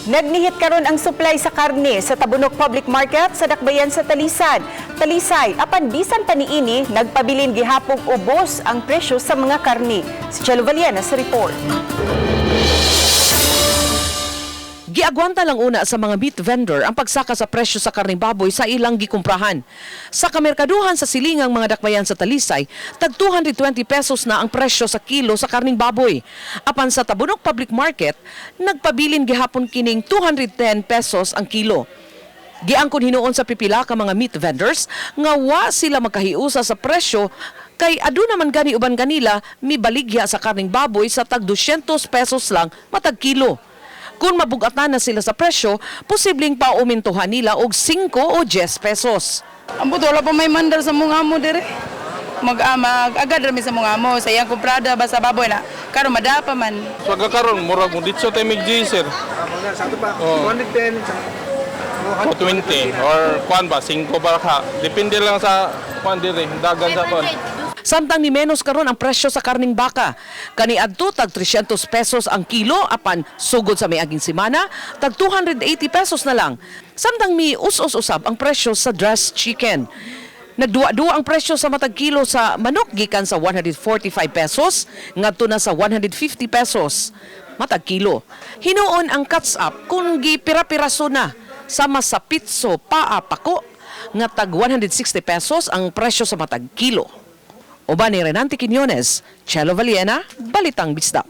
Nagnihit karon ang supply sa karne sa Tabunok Public Market sa Dakbayan sa Talisan, Talisay. Apan bisan pa niini, nagpabilin gihapong ubos ang presyo sa mga karne. Si Chelo Valiena sa report. Giagwanta lang una sa mga meat vendor ang pagsaka sa presyo sa karning baboy sa ilang gikumprahan. Sa kamerkaduhan sa silingang mga dakbayan sa Talisay, tag 220 pesos na ang presyo sa kilo sa karning baboy. Apan sa Tabunok Public Market, nagpabilin gihapon kining 210 pesos ang kilo. Giangkon hinuon sa pipila ka mga meat vendors nga wa sila makahiusa sa presyo kay aduna man gani uban kanila mibaligya sa karning baboy sa tag 200 pesos lang matag kilo. Kung mabugatan na sila sa presyo, posibleng paumintuhan nila og 5 o 10 pesos. Ang buto, wala pa may mandar sa mong amo dire. Mag agad rami sa mong amo sa iyang kumprada ba sa baboy na. Karon madapa man. So karon murag mo ditso tayo mig sir. Sakto pa. Oo. 210. 220 or kuan ba 5 ba ka. Depende lang sa kuan dire, dagan sa kuan. Samtang ni menos karon ang presyo sa karning baka. Kaniadto tag 300 pesos ang kilo apan sugod sa miaging semana tag 280 pesos na lang. Samtang mi us-us usab ang presyo sa dressed chicken. Nagduwa-duwa ang presyo sa matag kilo sa manok gikan sa 145 pesos ngadto na sa 150 pesos matag kilo. Hinuon ang cuts up kung gipira-piraso na sama sa pitso, paa, pako nga tag 160 pesos ang presyo sa matag kilo. Uban ni Renante Quiñones, Chelo Valiena, Balitang Bisdak.